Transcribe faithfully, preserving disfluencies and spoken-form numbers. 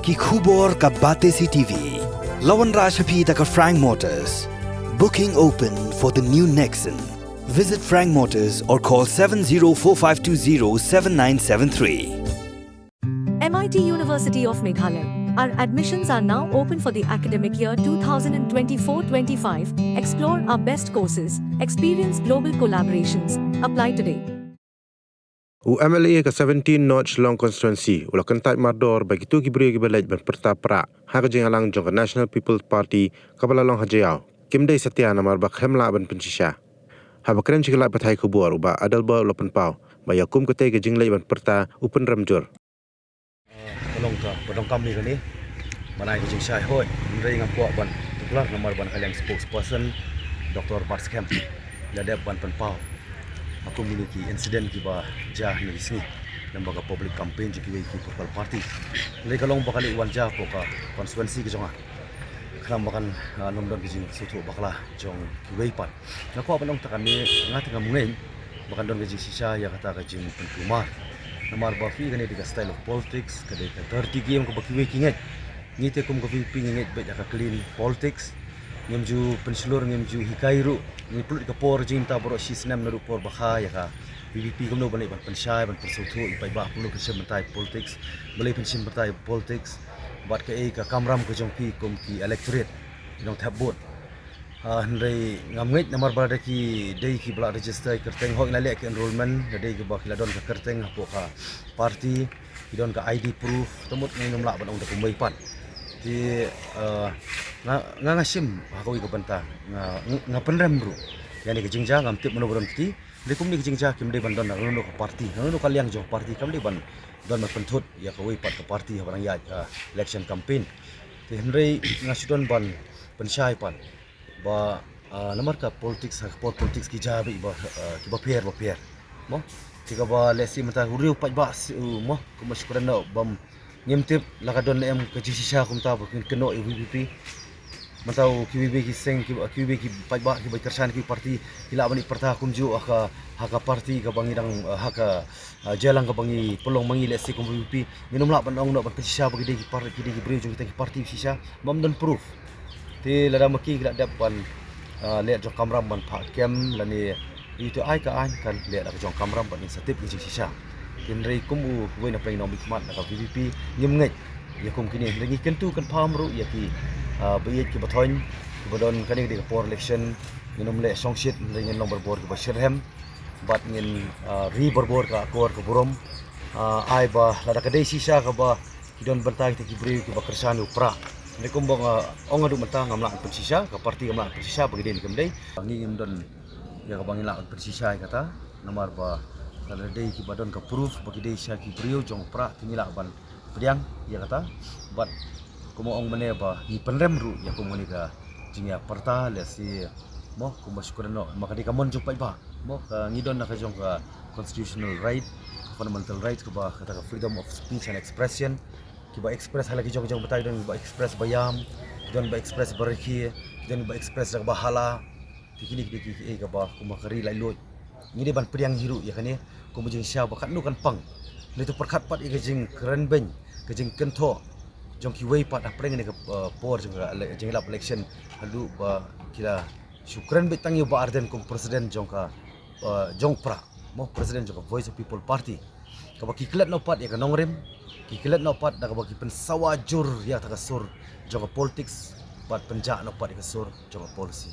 Ki khubor ka Batesi T V. La wanrah sha phi da ka Frank Motors. Booking open for the new Nexon. Visit Frank Motors or call seven zero four five two zero seven nine seven three. M I T University of Meghalaya. Our admissions are now open for the academic year two thousand twenty-four twenty-five. Explore our best courses, experience global collaborations. Apply today. U M L A ka seventeen North Shillong Constituency u la kyntait mardor ba kito ki briew kiba leit ban pyrta prah ha ka jingïalang jong ka National People's Party kaba la long ha Jaïaw kim dei satia namar ba khlem lah ban pynshisha. Haba kren sha ki lad pathai khubor, u Bah Adelbert u la pynpaw ba ïa kum katei ka jingleit ban pyrta u pynrem jur. Ka long kaba donkam ïa kane. Ban ai ka jingshai hoi, hynrei ngam kwah ban tuklar namar ba ka liang spokesperson Doctor Batskhem la dep ban pynpaw ha kum kine ki incident kiba jia ha kine ki sngi lem bad ka public campaign jong kiwei ki political party. Hynrei ka long ba ka leit wan jia hapoh ka constituency ka jong nga. Khnang ba kan, ah, nym don ka jingsngewthuh bakla jong kiwei pat. Nga kwah ban ong ta kane, nga te ngam ngeit ba kan don ka jingshisha ïa kata ka jingpynkulmar. Namar ba phi, kane dei ka style of politics, ka dei ka dirty game kaba kiwei ki ngeit. Ngi te kum ka V P P ngi ngeit beit ïa ka clean politics. Ngim ju pynshlur, ngim ju hikai ruh. Ngi pynlut ka por jingim ta baroh shi snem naduh por ba kha ïa ka V P P kumno ban leit ban pynshai, ban pynsngewthuh ïa paidbah kumno pynshim bynta ïa politics, balei pynshim bynta ïa politics, bad kaei ka kamram ka jong phi kum ki electorate, ki nongthep vote. Ah, hynrei ngam ngeit namar ba lada ki dei kiba la register ïa ka kyrteng, hooid la leh ka enrollment, la dei kiba ki la don ka kyrteng hapoh ka party, ki don ka I D proof, te mut ngim lah ban ong da kumwei pat. Te, ah, nga, nga, nga shim ha kawei ka bynta, nga, nga pynrem ruh ïa kane ka jingjia, ngam tip mano ba don kti. Hynrei kumne ka jingjia kim dei ban don na kano kano ka party, na kano kano ka liang jong ka party, kam dei ban don ban pynthut ïa kawei pat ka party haba dang ïaid, ah, election campaign. Te hynrei nga shu don ban pynshai pat ba, ah, namar ka politics, ha ka por politics ki jia beit ba, ah, kiba pher ba pher. Mo? Te kaba lehse mynta u riew paidbah, si, u, mo, kumba shu kren noh bym, ngim tip la ka don ne em ka jingshisha kumta ba kin kynnoh ïa u V P P. Mynta u kiwei kiwei ki seng, ki, kiwei kiwei ki paidbah kiba kyrshan ki party, ki lah ban ïa pyrta kumjuh ha ka, ha ka party kaba ngi dang, ah, ha ka, ah, jingïalang kaba ngi pynlong ma ngi, lehse kum V P P. Ngin ym lah ban ong noh ban pynshisha ba ki dei ki par-, ki dei ki briew jong kita ki party shisha. Bym don proof. Te lada ma ki ki la dep ban, ah, leh jong kamram ban phah kem lane ïa uto ai ka aiñ, kan leh da ka jong kamram bad ngin sa tip ki jingshisha. Hynrei kum uwei na pdeng nongmihkhmat na ka V P P ngim ngeit ïa kum kine, hynrei ngi kyntu kynpham ruh ïa ki, ah, baieit kiba thoiñ kiba don, kane ka dei ka por election, ngin ym leh shongshit hynrei ngin long barabor kiba shitrhem bad ngin, ah, ri barabor ka akor ka burom, ah, ai ba lada ka dei shisha kaba ki don bynta kita ki briew kiba kyrshan ïa u prah. Hynrei kumba nga ong haduh mynta, ngam lah ban pynshisha, ka party kam lah ban pynshisha ba ki dei ne kim dei. Ngi ngim don ïa kaba ngi lah ban pynshisha ïa kata, namar ba lada dei kiba don ka proof ba ki dei shisha ki briew jong u prah, te ngi lah ban pdiang ïa kata. Bad kumba ong mynne ba ngi pynrem ruh ïa kum kane ka jingïapyrta, lehse, mo, kumba shu kren noh, ma ka dei ka mon jong paidbah. Mo, ka ngi don na ka jong ka constitutional right, ka fundamental right kaba kata ka freedom of speech and expression. Kiba express ha la ki jong ki jong batai, ki don ba express ba ïam, ki don ba express ba rkhie, ki don ba express da kaba hala. Te kine ki dei ki, ki, eh, kaba kumba ka ri laitluid. Ngi dei ban pdiang hi ruh ïa kane kum ka jingshisha ba katno kan pang. Ngi to pyrkhat pat ïa ka jingkren beiñ, ka jingkynthoh jong kiwei pat hapdeng kane ka, eh, por jong ka ele-, jingïalap election, haduh ba ki la shu kren beit tang ïa u Bah Ardent kum president jong ka, eh, jong u prah, mo, president jong ka Voice of People Party. Kaba ki klet noh pat ïa ka nongrim, ki klet noh pat da kaba ki pynsawa jur ïa kata ka sur jong ka politics, bad pynjah noh pat ïa ka sur jong ka policy.